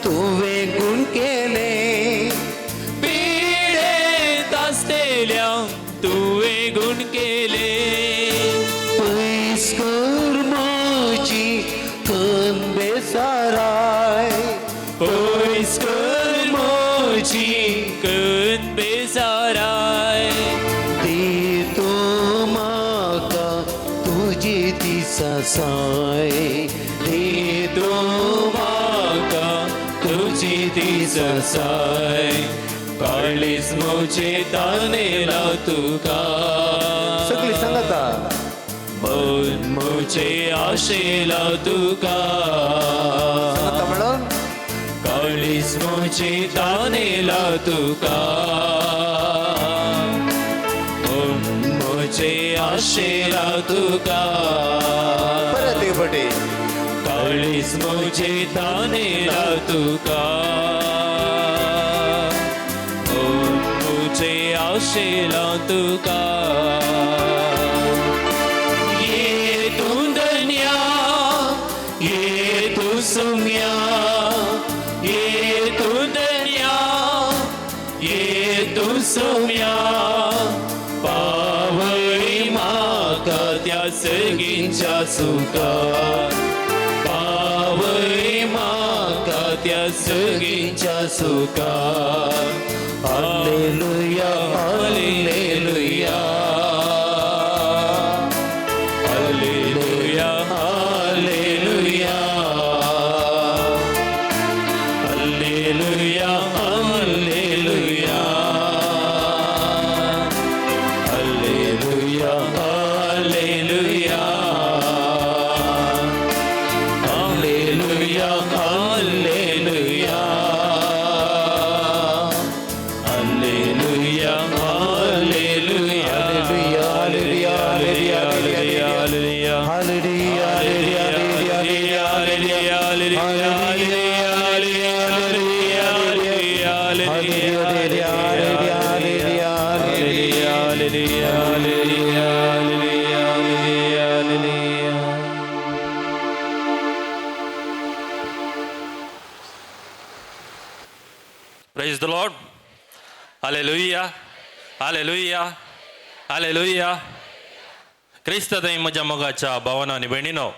तुवें गुण केले. पिडेंत आसलेल्यांक तुवें गुण केले. पयस कर म्हजी कन बेसाराय. पयस कर म्हजी कन बेजाराय. दी तूं म्हाका तुजी दिसासाय. दी तूं म्हाका तुजी दिसासाय. काळीज म्हजें तानेला तुका. सगळी सांगाता. मन म्हजें आशेला तुका. सांगाता म्हणून. काळीज म्हजें तानेला तुका. मन म्हजें आशेला तुका. परत एक फावटी. काळीज म्हजें तानेला तुका. मन म्हजें आशेला तुका. ये तूं धन्या, ये तूं सुम्या, ये तूं धन्या, ये तूं सुम्या. पावय म्हाका त्या सगींच्या सुखा. पावय म्हाका त्या सगींच्या सुखा. Hallelujah, hallelujah, hallelujah, hallelujah, hallelujah, hallelujah, hallelujah, hallelujah, hallelujah, hallelujah, hallelujah, hallelujah, hallelujah, hallelujah, hallelujah, hallelujah, hallelujah, hallelujah, hallelujah. Praise the Lord. Hallelujah. Hallelujah. Hallelujah. क्रिस्तांत म्हज्या मोगाच्या भावानो आनी भयणीनो,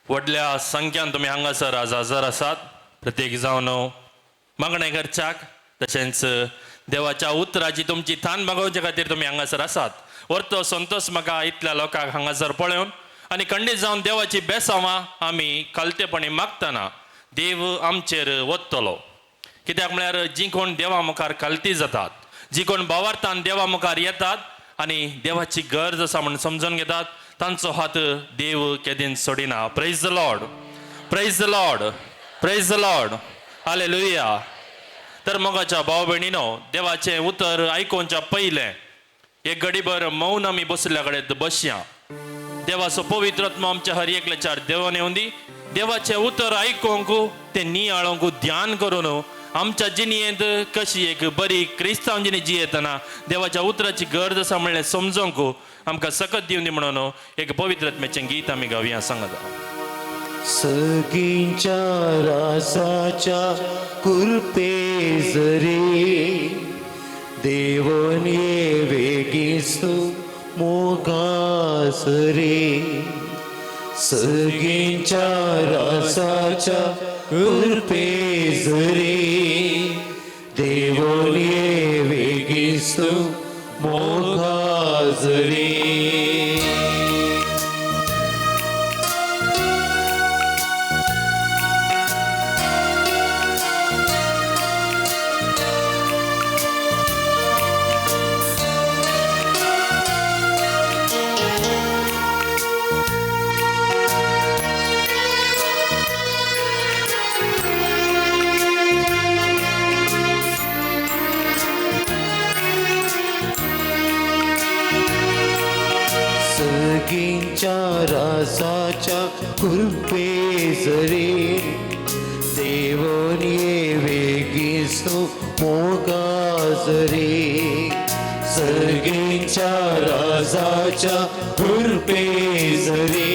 व्हडल्या संख्यान तुमी हांगासर आज हजर आसात. प्रत्येक जावन मागणें करच्याक तशेंच देवाच्या उतराची तुमची थान भागोवचे खातीर तुमी हांगासर आसात. वर्तो संतोश म्हाका इतल्या लोकांक हांगासर पळोवन आनी खंडीत जावन देवाची बेसांवां आमी खालतेपणी मागतना देव आमचेर वतलो. कित्याक म्हळ्यार जी कोण देवा मुखार खालती जातात, जी कोण भावार्थान देवा मुखार येतात आनी देवाची गरज आसा म्हूण समजून घेतात, तांचो हात देव केदीन सोडिना. Praise the Lord, praise the Lord, praise the Lord. Hallelujah. तर मोगाच्या भाव भयणीनो, देवाचें उतर आयकुच्या पयलें एक घडीभर मौन आमी बसल्या कडेन बसया. देवाचो पवित्र आत्मा आमच्या हर एकल्याच्यार देवान येवन दी. देवाचें उतर आयकूंक तें नियाळोंक ध्यान करून आमच्या जिणेंत कशी एक बरी क्रिस्तांव जिणी जियेतना देवाच्या उतराची गरज आसा म्हणलें समजोंक आमकां सकत दिवन दी म्हणून एक पवित्र आत्म्याचें गीत आमी गावया. सांगता. सगींच्या रासाच्या कृपे जरी देवन ये वेगीसू मोगासरी. सगींच्या रासाच्या कृपे जरी देवन ये वेगीसू मोगासरी. सगींच्या रासाच्या कृपे जरी देवन ये वेगीसू मोगासरी. सगींच्या रासाच्या कृपे जरी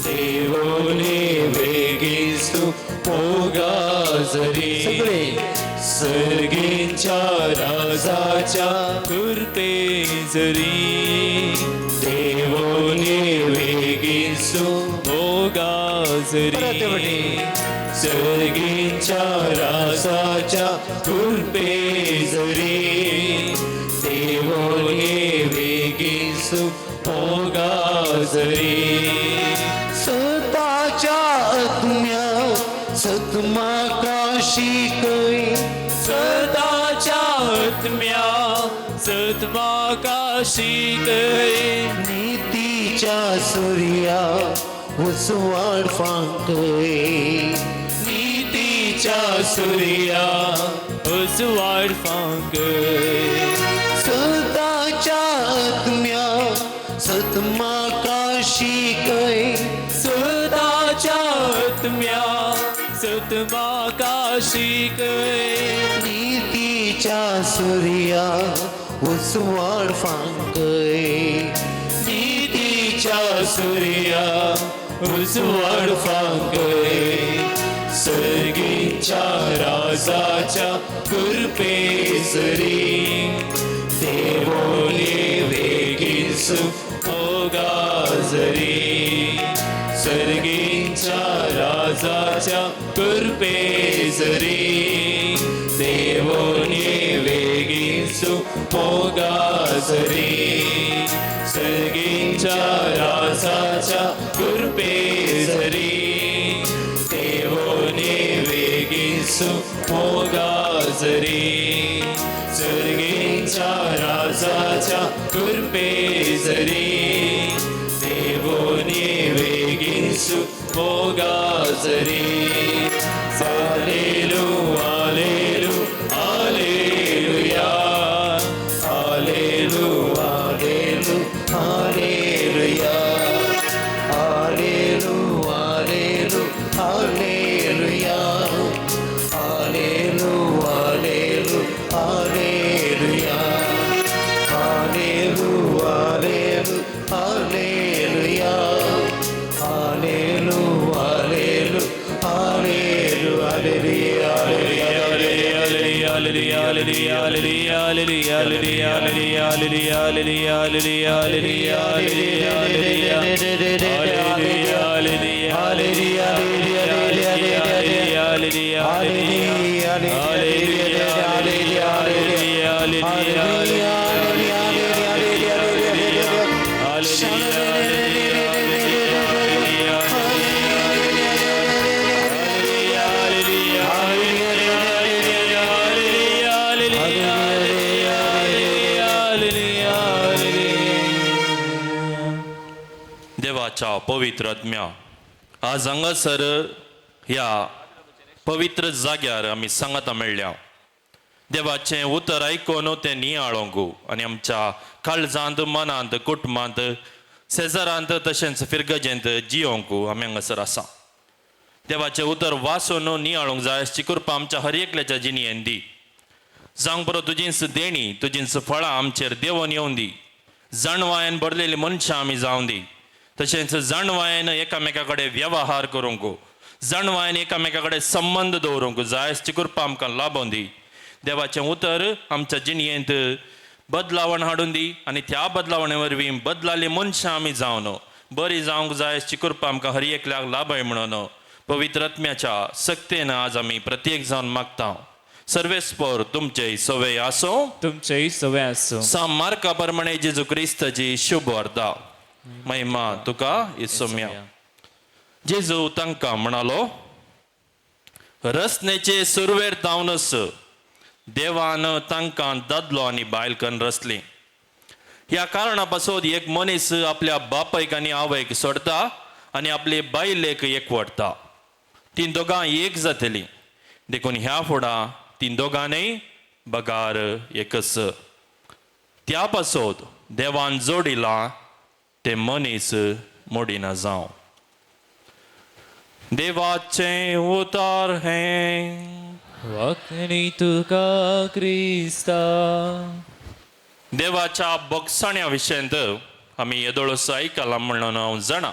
देवन ये वेगीसू वेगीसु मोगाजरी. सगळे. सर्गींच्या राजाच्या कृपेजरी देवोनी वेगीसु मोगाजरी. सर्गींच्या राजाच्या कृपेजरी देवोनी वेगीसु मोगाजरी. सताच्या आत्म्या सतमाका शिकय. सदाच्या आत्म्या सत्माका शिकय. नीतीच्या सूर्या उजवाड फांकय. नीतीच्या सूर्या उजवाड फांकय. सताच्या आत्म्या सतमाका शिकय. सदाच्या आत्म्या सत्माका शिकय. नीतीच्या सूर्या उजवाड फांकय. नीतीच्या सूर्या उजवाड फांकय. सर्गीच्या राजाच्या कृपेजरी देवोनी वेगीसु मोगाजरी. सर्गीच्या राजाच्या कृपेजरी देवोनी वेगीसु मोगाजरी. सर्गीच्या राजाच्या कृपेजरी देवोनी वेगीसु मोगाजरी. सर्गीच्या राजाच्या कृपेजरी देवोनी वेगीसु मोगाजरी. हालेलू हालेलू हालेलुया हालेलू हालेलू हालेलुया हालेलू हालेलू हालेलुया हालेलू हालेलू हालेलुया हालेलू हालेलू हालेलुया हालेलू हालेलू हालेलू हालेलुया. देवाच्या पवित्र आत्म्या आज हांगासर ह्या पवित्र जाग्यार आमी सांगाता मेळ्ळ्या. देवाचें उतर आयकून तें नियाळोंक आनी आमच्या काळजांत, मनांत, कुटुंबांत, शेजारांत तशेंच फिरगजेंत जियोंक आमी हांगासर आसा. देवाचें उतर वाचून नियाळूंक जाय अशी कृपा आमच्या हर एकल्याच्या जिणेन दी. जावंक बरो तुजींच देणी, तुजींच फळां आमचेर देवोन येवन दी. जाणवायन भरलेली मनशां आमी जावन दी. तशेंच जाणवायन एकामेका कडेन व्यवहार करूंक, जाणवायन एकामेका कडेन संबंद दवरूंक जाय अशी कृपा आमकां लाबोवन दी. देवाचें उतर आमच्या जिणेंत बदलावण हाडून दी आनी त्या बदलावणे वरवीं बदलाली मनशां आमी जावन बरी जावंक जाय अशी कृपा आमकां हर एकल्याक लाभय म्हणून पवित्र आत्म्याच्या सक्तेन आज आमी प्रत्येक जावन मागता. सर्वेस्पोर तुमचे सवय आसो, तुमचेय सवय आसो. सा मार्का प्रमाणे जेजू क्रिस्ताची शुभ वार्ता. महिमा तुका इसोम्या. जेजू तांकां म्हणालो, रचनेचे सुरवेर जावनच देवान तांकां दादलो आनी बायल कन्न रचली. ह्या कारणा पासत एक मनीस आपल्या बापायक आनी आवयक सोडता आनी आपले बायलेक एकवटता. तीं दोगां एक जातलीं. देखून ह्या फुडां तीं दोगांनय बगार एकच. त्या पासत देवान जोडिलां ते मनीस मोडिना जावं. देवाचें उतार हें वाकणी तुका क्रिस्ता. देवाच्या बोगसाण्या विशयांत आमी येदोळसो आयकलां म्हणून हांव जाणा.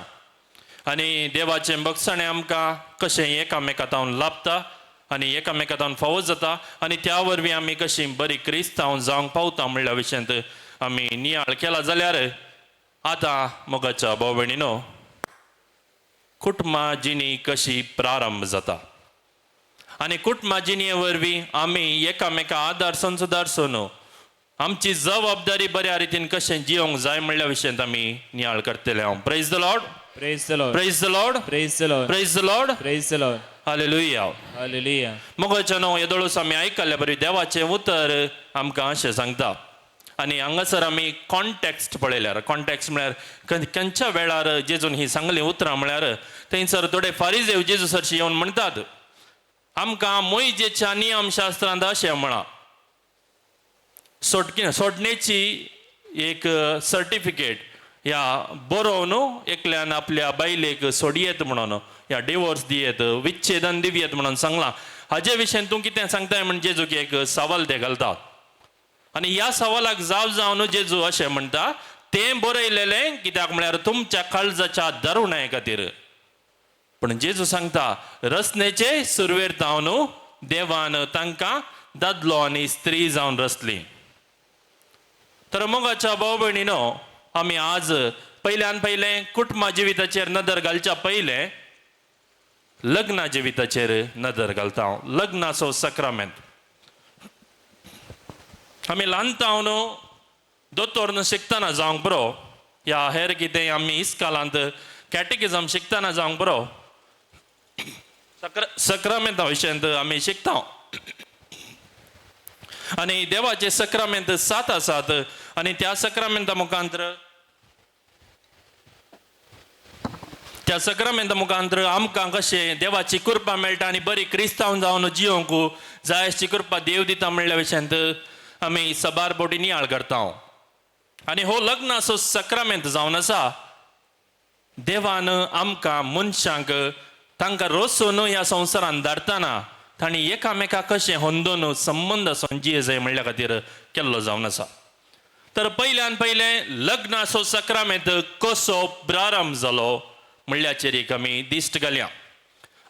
आनी देवाचें बगसणें आमकां कशें एकामेका तावन लाभता आनी एकामेका तावन फावो जाता आनी त्या वरवीं आमी कशी बरी क्रिस्तांव जावंक पावता म्हणल्या विशयांत आमी नियाळ केला. जाल्यार आतां मोगाच्या भाव भयणीनो, कुटुंबा जिणी कशी प्रारंभ जाता आनी कुटुंबा जिणे वरवीं आमी एकामेका आदार संसदार सोनू आमची जबाबदारी बऱ्या रितीन कशें जिवंक जाय म्हणल्या विशयांत आमी नियाळ करतले. हांव praise the Lord. Praise the Lord. Praise the Lord. Praise the Lord. Praise the Lord. Praise the Lord. Hallelujah. Hallelujah. मोगाच्या न्हू येदोळूस आमी आयकल्ल्या बरी देवाचें उतर आमकां अशें सांगता आनी हांगासर आमी कॉन्टेक्स्ट पळयल्यार, कॉन्टेक्स्ट म्हळ्यार खंयच्या वेळार जेजून ही सांगली उतरां म्हळ्यार थंयसर थोडे फारीजेव जेजू सरशी येवन म्हणटात, आमकां मोयजेच्या नियमशास्त्रांत अशें म्हळां, सोडणेची एक सर्टिफिकेट ह्या बरोवन एकल्यान आपल्या बायलेक सोडयेत म्हणून, ह्या डिवोर्स दियेत, विच्छेदन दिवयेत म्हणून सांगलां. हाजे विशयन तूं कितें सांगताय म्हण जेजूक एक सवाल ते घालतात आनी ह्या सवालाक जाप जावन जेजू अशें म्हणटा, तें बरयलेलें कित्याक म्हळ्यार तुमच्या काळजाच्या दारुणाय खातीर. पूण जेजू सांगता रचनेचे सुरवेर जावन देवान तांकां दादलो आनी स्त्री जावन रचली. तर मोगाच्या भाव भयणीनो, आमी आज पयल्यान पयलें कुटुंबा जिविताचेर नदर घालच्या पयलें लग्ना जिविताचेर नदर घालता. लग्नाचो सक्रामेंत आमी ल्हान तावन दोतोर शिकतना जावंक बरो, या हेर कितें आमी इस्कालांत कॅटेकिजम शिकतना जावंक बरो, सक्रामेंता विशयांत आमी शिकता. आनी देवाचे सक्रामेंत 7 आसात आनी त्या सक्रामेंता मुखांत्र आमकां कशें देवाची कृपा मेळटा आनी बरी क्रिस्तांव जावन जिवंक जाय अशी कृपा देव दिता म्हणल्या विशयांत आमी सबार बोटी नियाळ करता. आनी हो लग्नाचो सक्रामेंत जावन आसा, देवान आमकां मनशांक तांकां रोसून ह्या संवसारान धाडटना तांणी एकामेका कशें होंदोन संबंद आसून जिये जाय म्हणल्या खातीर केल्लो जावन आसा. तर पयल्यान पयलें लग्नाचो सक्रामेंत कसो प्रारंभ जालो म्हणल्याचेर एक आमी दिश्ट घालया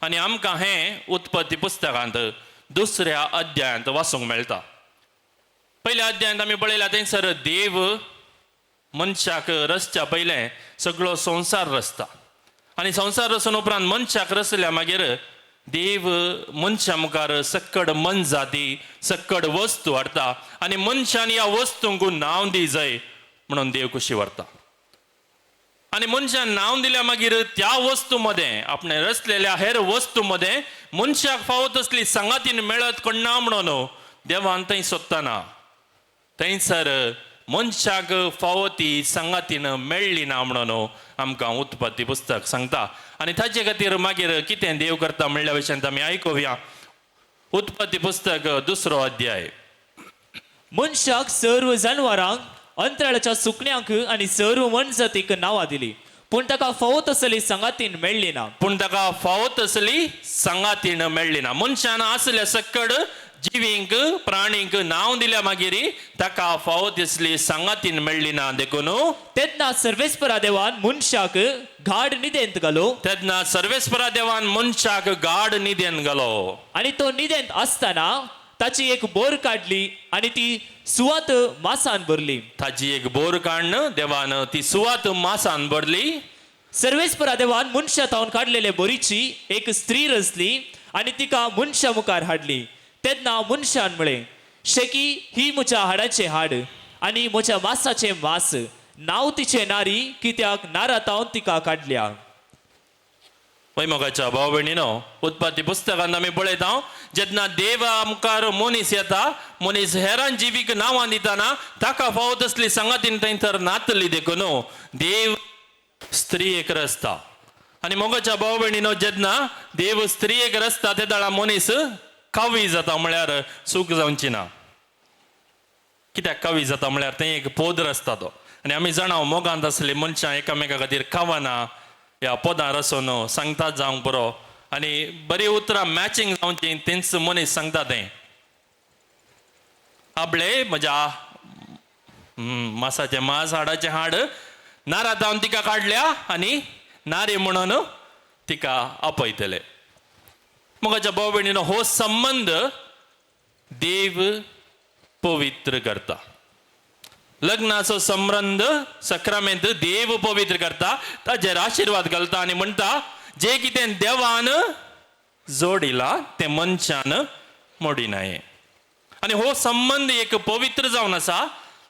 आनी आमकां हें उत्पत्ती पुस्तकांत 2 अध्यायांत वाचूंक मेळटा. पयल्या अध्यायांत आमी पळयला थंयसर देव मनशाक रचच्या पयलें सगळो संवसार रचता आनी संवसार रचून उपरांत मनशाक रचल्या मागीर देव मनशा मुखार सक्कड मनजाती सक्कड वस्तू हाडटा आनी मनशान ह्या वस्तूंक नांव दी जाय म्हणून देव खुशी व्हरता. आनी मनशान नांव दिल्या मागीर त्या वस्तू मदें आपणे रचलेल्या हेर वस्तू मदें मनशाक फावो तसली सांगातीन मेळत कोण ना म्हणून देवान थंय सोदतना थंयसर मनशाक फावो ती सांगातीन मेळ्ळी ना म्हणून आमकां उत्पत्ती पुस्तक सांगता. आनी ताचे खातीर मागीर कितें देव करता म्हणल्या विशयांत आमी आयकुया. उत्पत्ती पुस्तक 2 अध्याय. मनशाक सर्व जानवरांक अंतराळाच्या सुकण्यांक आनी सर्व मनजातीक नांवां दिली, पूण ताका फावो तसली सांगातीन मेळ्ळी ना. पूण ताका फावो तसली सांगातीन मेळ्ळी ना. मनशान आसल्या सक्कड जिवींक प्राणींक नांव दिल्या मागीर ताका फावो तसली सांगातीन मेळ्ळी ना. देखून तेन्ना सर्वेस्परा देवान मनशाक गाढ निदेंत घालो. तेन्ना सर्वेस्परा देवान मनशाक गाढ निदेंत घालो आनी तो निदेंत आसतना ताची एक बोर काडली आनी ती सुवात मासान भरली. ताची एक बोर काडून देवान ती सुवात मासान भरली. सर्वेस्परा देवान मनशा तावन काडलेले बोरीची एक स्त्री रचली आनी तिका मनशा मुखार हाडली. तेन्ना मनशान म्हळें, शेकी ही म्हज्या हाडाचें हाड आनी म्हज्या मासाचें मास, नांव तिचें नारी, कित्याक नारा तावन तिका काडल्या. मोगाच्या भाव भयणीनो, उत्पत्ती पुस्तकांत आमी पळयता जेन्ना देवा मुखार मनीस येता, मनीस हेरान जिवीक नांवां दितना ताका फावो तसली सांगातीन थंय तर नातली. देखून देव स्त्रियेक रचता आनी मोगाच्या भाव भयणीनो, जेन्ना देव स्त्रियेक रचता ते दळा मनीस कावी जाता, म्हळ्यार सूख जावची ना. कित्याक कावी जाता म्हळ्यार थंय एक पोदर आसता तो आनी आमी जाणा मोगांत आसले मनशां एकामेका खातीर खावना ह्या पदां रसून सांगतात जावंक बरो आनी बरी उतरां मॅचिंग जावची तेंच मनीस सांगता तें आपले म्हज्या मासाचें मास हाडाचें हाड नारा जावन तिका काडल्या आनी नारी म्हणून तिका आपयतले. मोगाच्या भाव भयणीनो, हो संबंद देव पवित्र करता. लग्नाचो संबंद सक्रामेंत देव पवित्र करता, ताजेर आशिर्वाद घालता आनी म्हणटा जे कितें देवान जोडिला तें मनशान मोडिनाये. आनी हो संबंद एक पवित्र जावन आसा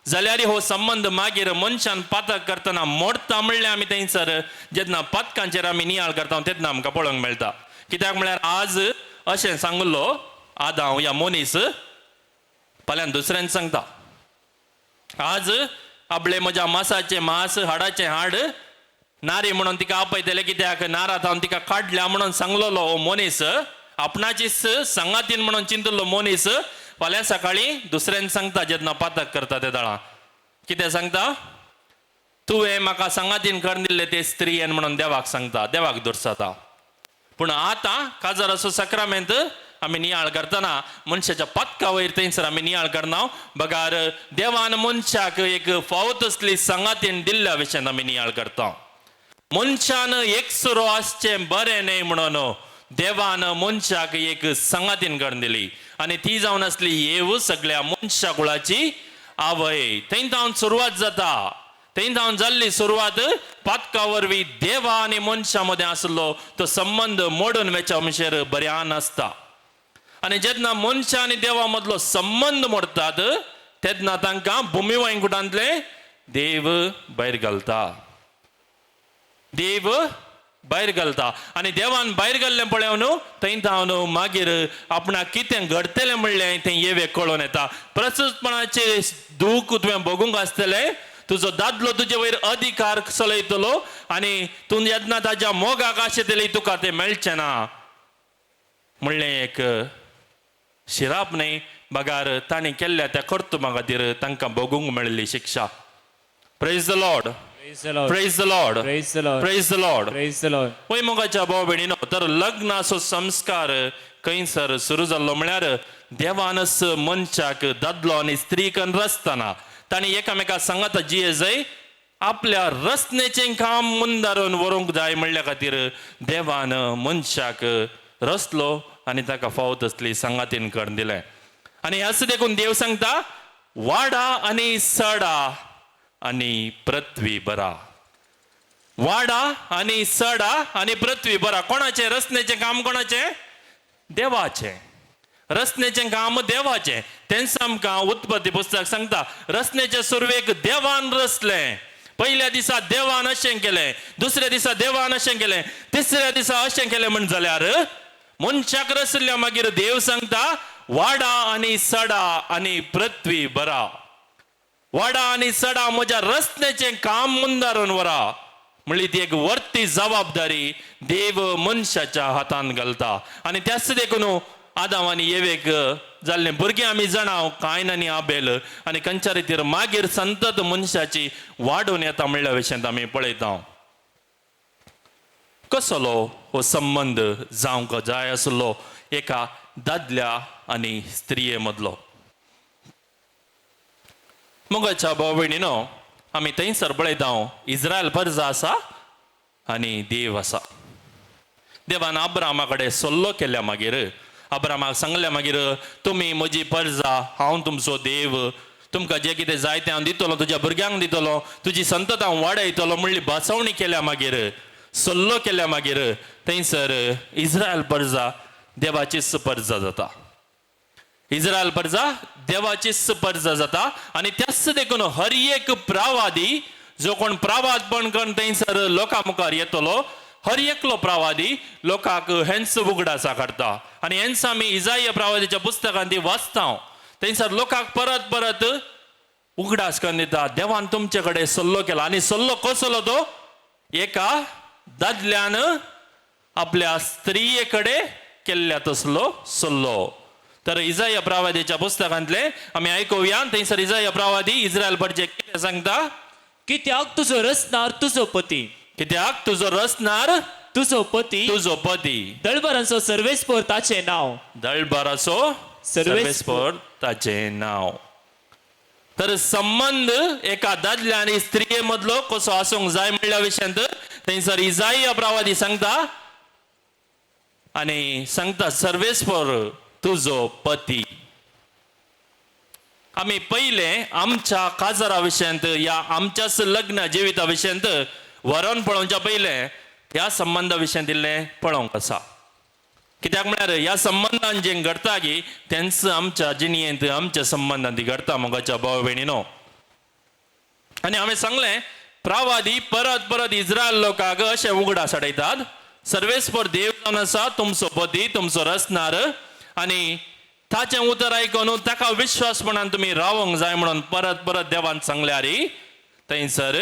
जाल्यार हो संबंद मागीर मनशान पातक करतना मोडता म्हणल्यार आमी थंयसर जेन्ना पातकांचेर आमी नियाळ करता तेन्ना आमकां पळोवंक मेळटा. कित्याक म्हळ्यार आज अशें सांगलो आदांव ह्या मनीस फाल्यां दुसऱ्यान सांगता, आज आपले म्हज्या मासाचें मास हाडाचें हाड नारी म्हणून तिका आपयतले, कित्याक नारात हांव तिका काडल्या म्हणून सांगलेलो हो मनीस आपणाचीच सांगातीन म्हणून चिंतलो मनीस फाल्यां सकाळीं दुसऱ्यान सांगता जेन्ना पातक करता ते दळां कितें सांगता, तुवें म्हाका सांगातीन करून दिल्ले ते स्त्रियेन म्हणून देवाक सांगता, देवाक दुरसाता. पूण आतां काजाराचो सक्रामेंत आमी नियाळ करतना मनशाच्या पातका वयर थंयसर आमी नियाळ करना, बगार देवान मनशाक एक फावो तसली सांगातीन दिल्ल्या विशयान आमी नियाळ करता. मनशान एकसुरो आसचें बरें न्हय म्हणून देवान मनशाक एक सांगातीन करून दिली आनी ती जावन आसली येव सगळ्या मनशा कुळाची आवय. थंय जावन सुरवात जाता, थंय जावन जाल्ली सुरवात पातका वरवीं देवा आनी मनशा मदें आसलो तो संबंद मोडून वेच्या मनशेर बऱ्यान आसता. आनी जेन्ना मनशा आनी देवा मदलो संबंद मोडतात तेन्ना तांकां भुमी वैकुटांतले देव भायर घालता, देव भायर घालता. आनी देवान भायर घाल्लें पळोवन न्हू थंय जावन मागीर आपणाक कितें घडटलें म्हणलें तें येवेक कळोन येता. प्रस्तुतपणाचें दूख तुवें भोगूंक आसतलें, तुजो दादलो तुजे वयर अधिकार चलयतलो आनी तूं जेन्ना ताज्या मोगाक आशेतली तुका तें मेळचें ना म्हणलें एक शिराप न्हय, बगार तांणी केल्ल्या त्या कर्तुबा खातीर तांकां भोगूंक मेळिल्ली शिक्षा. Praise the Lord, praise the Lord, Praise the Lord. Praise the Lord. Praise the Lord. वय मोगाच्या भाव भयणीनो, तर लग्नाचो संस्कार खंयसर सुरू जाल्लो म्हळ्यार देवानच मनशाक दादलो आनी स्त्री कन रचतना तांणी एकामेका सांगाता जिये जाय आपल्या रचनेचें काम मुंदारून व्हरूंक जाय म्हणल्या खातीर देवान मनशाक रचलो आनी ताका फावो तसली सांगातीन करून दिलें. आनी असो देखून देव सांगता वाडा आनी सडा आनी पृथ्वी बरा, वाडा आनी सडा आनी पृथ्वी बरा. कोणाचें रचनेचें काम? कोणाचें? देवाचें. रचनेचें काम देवाचें. तेंच आमकां उत्पत्ती पुस्तक सांगता रचनेचे सुरवेक देवान रचलें. पयल्या दिसा देवान अशें केलें, दुसऱ्या दिसा देवान अशें केलें, तिसऱ्या दिसा अशें केलें म्हण जाल्यार मनशाक रचल्या मागीर देव सांगता वाडा आनी सडा आनी पृथ्वी बरा, वाडा आनी सडा म्हज्या रचनेचें काम मुंदारून व्हरा म्हणली ती एक वर्ती जबाबदारी देव मनशाच्या हातान घालता. आनी त्याच देखून आदाम आनी येवेक जाल्लें भुरगीं आमी जाणां कायन आनी आबेल आनी खंयच्या रितीर मागीर संतत मनशाची वाडून येता म्हणल्या विशयांत आमी पळयता. कसलो हो संबंद जावंक जाय आसलो एका दादल्या आनी स्त्रिये मदलो. मोगाच्या भाव भयणीनो, आमी थंयसर पळयता इस्रायल परजा आसा आनी देव आसा. देवान अब्रामा कडेन सल्लो केल्या मागीर अब्रामाक सांगल्या मागीर तुमी म्हजी परजा, हांव तुमचो देव, तुमकां जें कितें जाय तें हांव दितलो, तुज्या भुरग्यांक दितलो, तुजी संतत हांव वाडयतलो म्हणली बसवणी केल्या मागीर सल्लो केल्या मागीर थंयसर इस्रायल परजा देवाचीच परजा जाता, इस्रायल परजा देवाचीच परजा जाता. आनी त्याच देखून हर एक प्रावादी जो कोण प्रावादपण करून थंयसर लोकां मुखार येतलो हर एकलो प्रावादी लोकांक हेंच उगडासा काडटा. आनी हेंच आमी इजाय प्रावादीच्या पुस्तकांत ती वाचता. थंयसर लोकांक परत परत उगडास करून दिता देवान तुमचे कडेन सल्लो केला. आनी सल्लो कसलो तो? एका दादल्यान आपल्या स्त्रिये कडेन केल्ल्या तसलो सल्लो. तर इजाय प्रावादीच्या पुस्तकांतले आमी आयकुया. थंयसर इजाय प्रावादी इस्रायल परजे कितें सांगता? कित्याक तुजो रचणार तुजो पती, कित्याक तुजो रचणार तुजो पती, तुजो पती, दळबरांचो सर्वेस्पर ताचें नांव, दळबराचो सर्वेस्पर ताचें नांव. तर संबंद एका दादल्या आनी स्त्रिये मदलो कसो आसूंक जाय म्हणल्या विशयांत थंयसर इजाई प्रवादी सांगता आनी सांगता सर्वेस्पर तुजो पती. आमी पयले आमच्या काजरा विशयांत या आमच्याच लग्न जिविता विशयांत व्हरोन पळोवच्या पयले ह्या संबंदा विशयांत इल्लें पळोवंक आसा. कित्याक म्हळ्यार ह्या संबंदान जें घडटा की तेंच आमच्या जिणयेंत आमच्या संबंदान ती घडटा मोगाच्या भाव भयणीनो. आनी हांवें सांगलें प्रवादी परत परत इस्रायल लोकांक अशें उगडास हाडयतात, सर्वेस्पर देव जावन आसा तुमचो पती, तुमचो रचणार, आनी ताचें उतर आयकून ताका विश्वासपणान तुमी रावंक जाय म्हणून परत परत देवान सांगल्यार थंयसर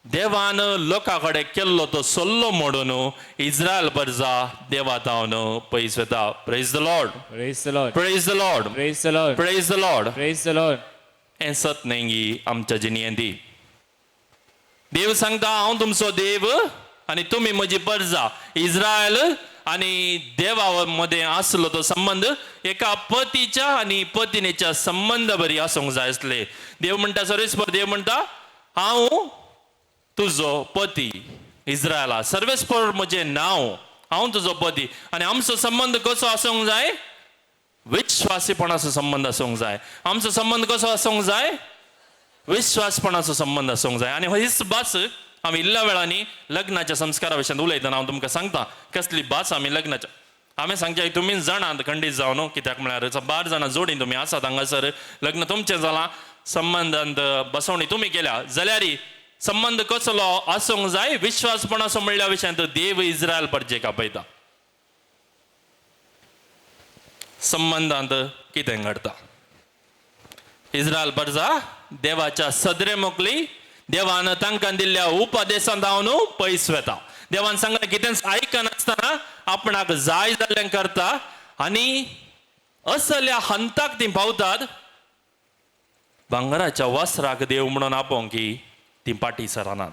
देवान लोकां कडेन केल्लो तो सल्लो मोडून इस्रायल प्रजा देवा तावन पयस वता. Praise the Lord. Praise the Lord. Praise the Lord. Praise the Lord. Praise the Lord. Praise the Lord. हें सत न्हय गी आमच्या जिणयेंत. देव सांगता हांव तुमचो देव आनी तुमी म्हजी प्रजा. इस्रायल आनी देवा मदें आसलो तो संबंद एका पतीच्या आनी पतिणेच्या संबंद बरी आसूंक जाय आसले. देव म्हणटा सर्वेस्पर देव म्हणटा हांव तुजो पती इस्रायला, सर्वेस्पर म्हजें नांव, हांव तुजो पती. आनी आमचो संबंद कसो आसूंक जाय? विश्वासीपणाचो संबंद आसूंक जाय. आमचो संबंद कसो आसूंक जाय? विश्वासपणाचो संबंद आसूंक जाय. आनी हीच भास आमी इल्ल्या वेळांनी लग्नाच्या संस्कारा विशयांत उलयतना हांव तुमकां सांगता कसली भास आमी लग्नाच्या. हांवें सांगचें तुमी जाणात खंडीत जावन, कित्याक म्हळ्यार 12 जाणां जोडीन तुमी आसात हांगासर, लग्न तुमचें जालां, संबंदांत बसवणी तुमी केल्या जाल्यार संबंद कसलो आसूंक जाय? विश्वासपणाचो म्हणल्या विशयांत देव इस्रायल परजेक आपयता. संबंदांत कितें घडटा? इस्रायल प्रजा देवाच्या सदरे मोकली, देवान तांकां दिल्ल्या उपदेशांत हांव पयस वता. देवान सांगलें कितेंच आयकनासतना आपणाक जाय जाल्लें करता आनी असल्या हंताक ती पावतात. भांगराच्या वस्त्राक देव म्हणून आपोवंक की ती पाटी सरानात.